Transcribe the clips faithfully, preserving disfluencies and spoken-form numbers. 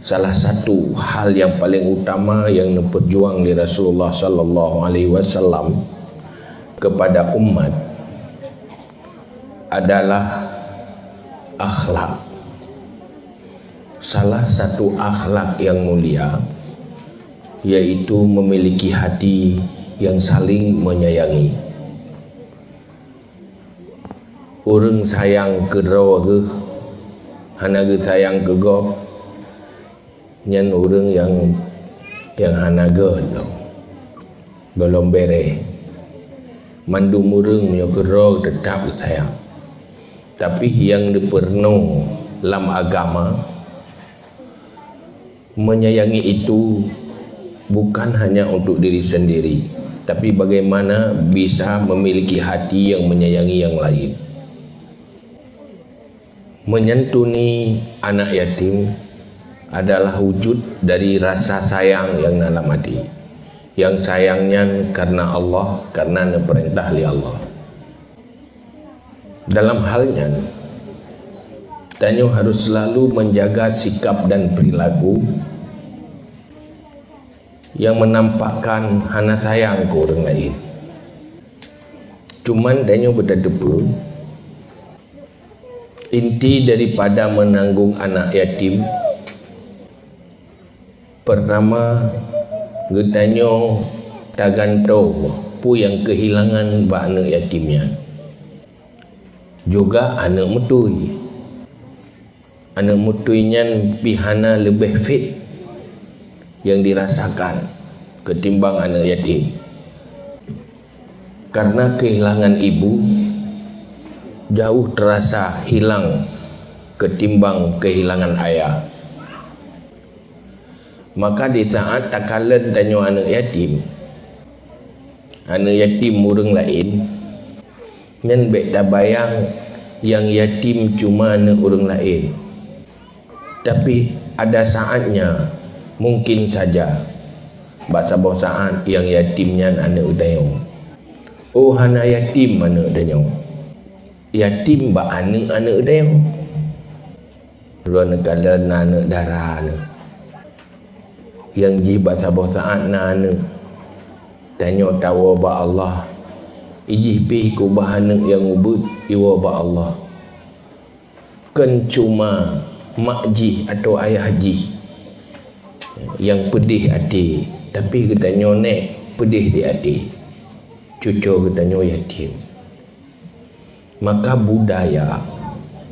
Salah satu hal yang paling utama yang neupeurjuang lé Rasulullah sallallahu alaihi wasallam kepada umat adalah akhlak. Salah satu akhlak yang mulia yaitu memiliki hati yang saling menyayangi. Ureuëng sayang keu droe geuh, hana geusayang keu gob, nyan ureuëng nyang, nyang hana gét lom, gohlom béré. Mandum ureuëng meunyoe keudroe teutap geusayang. Tapi nyang neupeureunoe lam agama, menyayangi itu bukan hanya untuk diri sendiri, tapi bagaimana bisa memiliki hati yang menyayangi yang lain. Menyantuni anak yatim adalah wujud dari rasa sayang yang dalam hati. Yang sayang nyan karena Allah, karena neupeurintah lé Allah. Dalam hal nyan, tanyoe harus selalu menjaga sikap dan perilaku yang menampakkan hana sayang keu ureuëng laén. Cuman tanyoe beutateupeue, inti daripada menanggung anak yatim, pertama, geutanyoe tagantoe peue nyang keuhilangan bak aneuëk yatim nyan. Juga aneuëk meutui. Aneuëk meutui nyan pih hana leubeh fit nyang dirasakan keutimbang aneuëk yatim. Karena kehilangan ibu jauh terasa hilang ketimbang kehilangan ayah. Maka di saat takalon tanyoe aneuëk yatim, aneuëk yatim ureuëng laén, nyan bék tabayang nyang yatim cuma aneuëk ureuëng laén. Tapi ada saatnya, mungkin saja, bak saboh saat nyang yatim nyan aneuëk tanyoe. Oh, hana yatim aneuëk tanyoe. Yatim bak aneuëk-aneuëk tanyoe. Lôn kalon na aneuëk dara neuh, nyang jih bak saboh saat na aneuëk. Tanyoe tawoe bak Allah, ijih pih keubah aneuëk nyang ubit iwoe bak Allah. Kon cuma mak jih atau ayah jih nyang peudeh até, tapi geutanyoe nèk peudeh di até. Cuco geutanyoe yatim. Maka budaya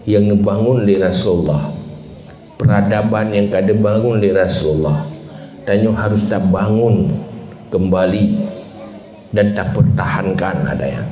nyang neubangun lé Rasulullah, peradaban nyang ka dibangun lé Rasulullah, tanyoe harus tabangun keumbali dan tapeurtahankan adat nyan.